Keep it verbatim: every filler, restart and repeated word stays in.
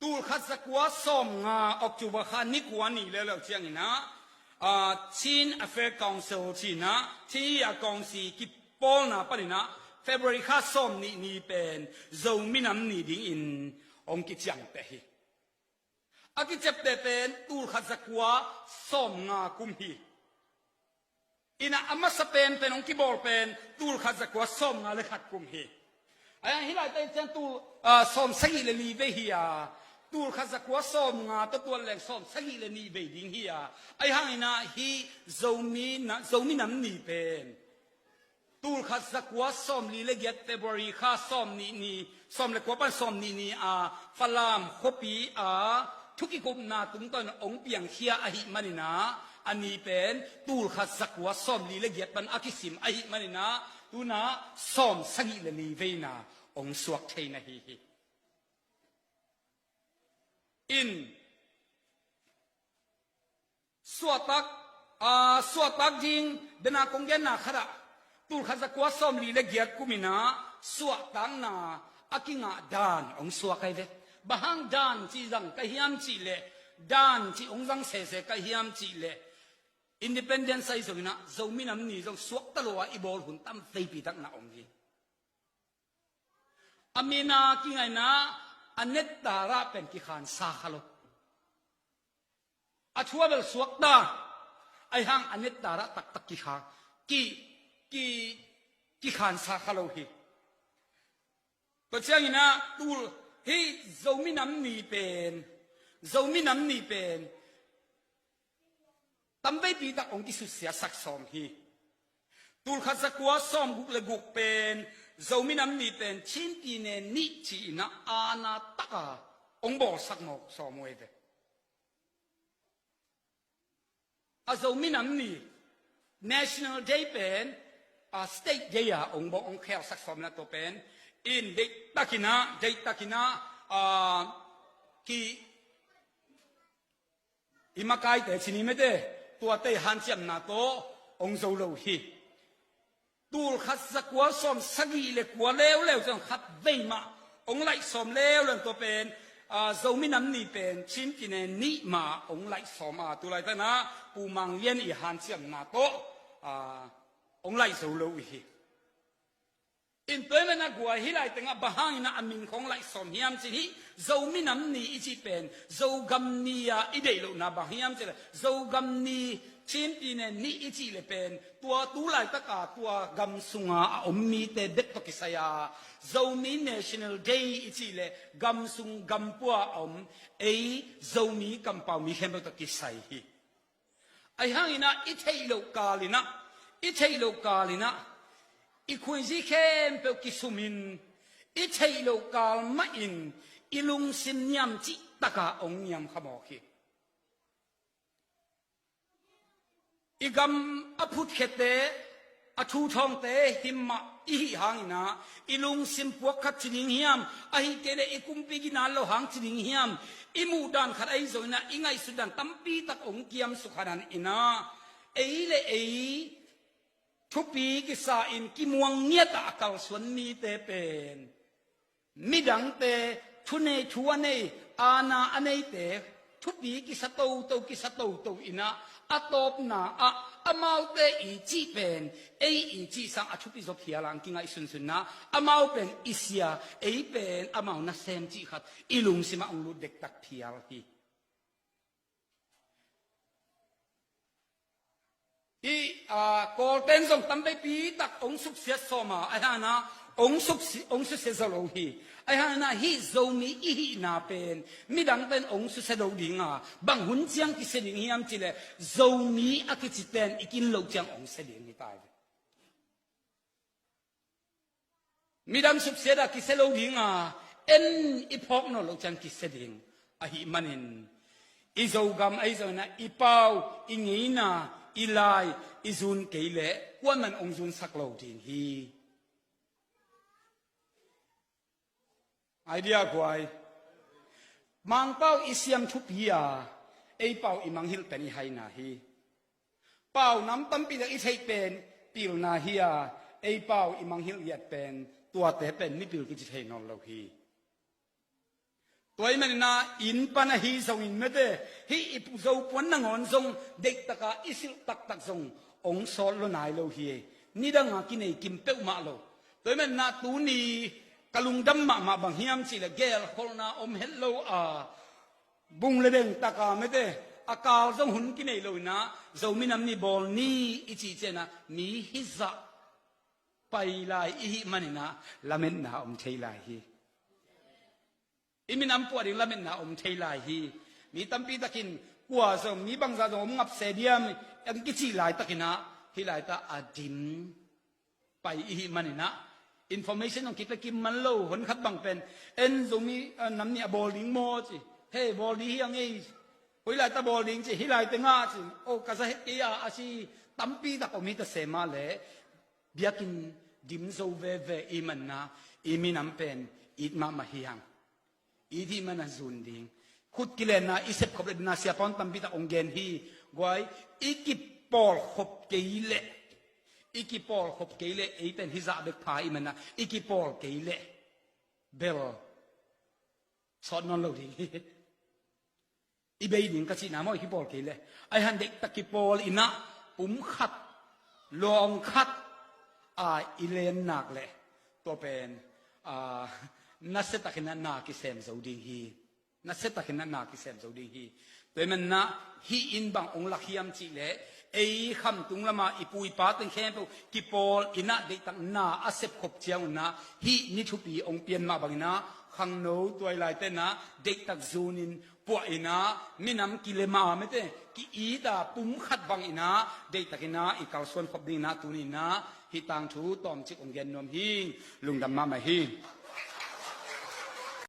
Tulkhat zakua sawmnga October kha ni kua ni leuleu ciangin ah, ah, Chin Affairs Council ci-in ah, Chin Affairs Council kipawlna panin ah February kha sawmnih ni pen Zomi Nam Ni dingin hong kiciamteh hi. A kiciapteh pen tulkhat zakua sawmnga kum hi. Inah a masa penpen hong kibawl pen tulkhat zakua sawmnga le khat kum hi. Ahi hang hih laitak ciang tul, ah, sawmsagih le li vei hi a, tulkhat zakua sawmnga tawh tuat leng sawmsagih le nih vei ding hi a. Ahi hang inah hih Zomi na, Zomi Nam Ni pen tulkhat zakua sawmli le giat February kha sawmnih ni, sawm le kua pan sawmnih ni a Falam khuapi a thukikupna tungtawn hong piangkhia ahih manin ah, a ni pen tulkhat zakua sawmli le giat pan a kisim ahih manin ah, tu-in ah sawmsagih le li veina hong suak thei na hi hi. In suahtak, ah, suahtak ding bena kong genna khat ah tulkhat zakua sawmli le giat kum inah suahtakna a kingah dan hong suak ahi ve. Bang hang dan cih zang ka hiam cih leh, dan cih hong zang sese ka hiam cih leh, Independence ahi zongin ah Zomi Nam Ni zong suakta lo a i bawl hun tam veipi tak na om hi. A mina kingaihna a nettara pen kikhansa kha lo. A thu a bel suakta, ahi hang a nettara taktak kikha, ki, ki, kikhansa kha lo hi. Tua ciangin ah tul hih Zomi Nam Ni pen, Zomi Nam Ni pen tamveipi tak hong kisusia sak sawm hi. Tulkhat zakua sawmguk le guk pen Zomi Nam Ni pen Chin Pyine Ni ci-in ah aana taka hong bawlsak mawk sawm uh ahi ve. A Zomi Nam Ni National Day pen, a, State Day a hong bawh hong khelsak sawm inah tua pen in deihtakin ah, deihtakin ah, a, ki i makaite ci ni mete, tuate hanciamna tawh hong zo lo hi. Tulkhat zakua sawmsagih le kua leuleu ciang khat vei mah hong laih sawm leuleu tua pen, a, Zomi Nam Ni pen Chin Pyine Ni mah hong laih sawm a, tu laitak inah Pu Mang Lian i hanciamna tawh, a, hong laih zo lo uh hi. In tua ahih manin ah guai, hih laitengah bang hangin ah a min khawng laih sawm hiam cih leh, Zomi Nam Ni i cih pen Zogam ni a i deih lohna bang hiam cih leh, Zogam ni, Chin Pyine Ni i cih leh pen tua tu laitaka tua gam sunga a om mite bek tawh kisai a, Zomi National Day i cih leh gam sung gam pua a om ei Zomi kampau mi khempeuh tawh kisai hi. Ahi hangin ah i theih loh kal inah, i theih loh kal inah i khuaizi khempeuh kisumin, i theih loh kal mahin i lungsim niam cihtakah hong niam kha mawk hi. I gam a phutkhiate, a thuthawngte himah i hih hangin ah i lungsim puak khat ci ding hiam, ahih kei leh i kumpi ginat loh hang ci ding hiam, i muhdan khat ahi zongin ah i ngaihsutdan tampi tak hong kiamsuk hanan inah, ei le ei thupi kisa-in kimuang ngiat ah a kalsuan mite pen midangte, thunei thu a nei, aana a neite thupi kisa toto, kisa toto inah, a tawpna ah amaute i cih pen ei i cih sang a thupi zaw phial a hong kingaihsunsun inah, amau pen i sia, ei pen amau nasem cih khat i lungsimah hong lut dektak phial hi. Hih, a, Kawlten zong tamveipi tak hong suksiat sawm a, ahi hangin ah hong suksi-, hong susia zo lo hi. Ahi hangin ah hih Zomi i hihna pen midangte'n hong susia lo ding a, bang hun ciang kisia ding hiam cih leh Zomi a kicite'n i kin loh ciang hong sia ding hi ta hi. Midang suksiat a kisia lo ding a, en i phawk nawn loh ciang kisia ding ahih manin, i Zogam ahi zongin ah i pau, i ngeina, i lai i zun kei leh kuaman hong zunsak lo ding hi. Idea guai. Mangpau i siam thupi a, ei pau i manghilh pen i haina hi. Pau nam tampi tak i theih pen pilna hi a, ei pau i manghilh liat pen, tuate pen mipil kici thei nawn lo hi. Tua ahih manin ah inn pan ahi zongin mete, hih i pu Zo puan nangawn zong deihtaka i silh taktak zong hong sawt lo nai lo hi. Nidanga kinei kim peuhmah lo. Tua ahih manin ah tuni ka lungdam mahmah bang hiam cihleh gelkholhna om het lo a, bung le deng taka mete, a kal zong hun kinei lo in ah Zo minam ni bawl ni i cih ciangin ah mi hizah pai lai i hih manin ah lametna om thei lai hi. I minam puah ding lametna om thei lai hi. Mi tampi takin kua zong, mi bangzah zong om ngap se diam, ang kicih laitakin ah hih laitah a dim pai i hih manin ah information zong kipia kim man lo. Hon khat bang pen, en Zomi, ah, nam nih a bawl ding maw ci. Hei, bawl ding hi a ngei. Hoi laitah bawl ding ci, hih laitah ngah ci. O, ka za het kei a, a ci. Tampi tak om hi ta se mah leh biakinn dim zo veve i hih manin ah i minam pen it mahmah hi hang. I hih manin ah zun ding. Khut kilenna i sepkhop le ding a siapa hon tampi tak hong gen hi. Guai, i kipawlkhop kei leh, i kipawlkhop kei leh ei pen hizah bek pha i hih manin ah i kipawl kei leh bel sawt nawn lo ding hi. I bei ding ka cihna maw, i kipawl kei leh. Ahi hang deihtaka kipawl in ah pumkhat, lawngkhat a i len nak leh tua pen, ah, nasiatakin ah na kisem zo ding hi. Nasiatakin ah na kisem zo ding hi. Tua ahih manin ah hih in bang hong lak hiam cihleh, ei khamtung lama i pu i pa teng khempeuh kipawl in ah deihtak na a sepkhop ciangun ah hih ni thupi hong pian mah bangin ah khangno tuailaite in ah deihtak zunin puah in ah minam kilema mete, ki-it a pumkhat bangin ah deihtakin ah i kalsuan khop dingin ah tuni in ah hih tangthu tawmcik hong gen nuam hi. Lungdam mahmah hi.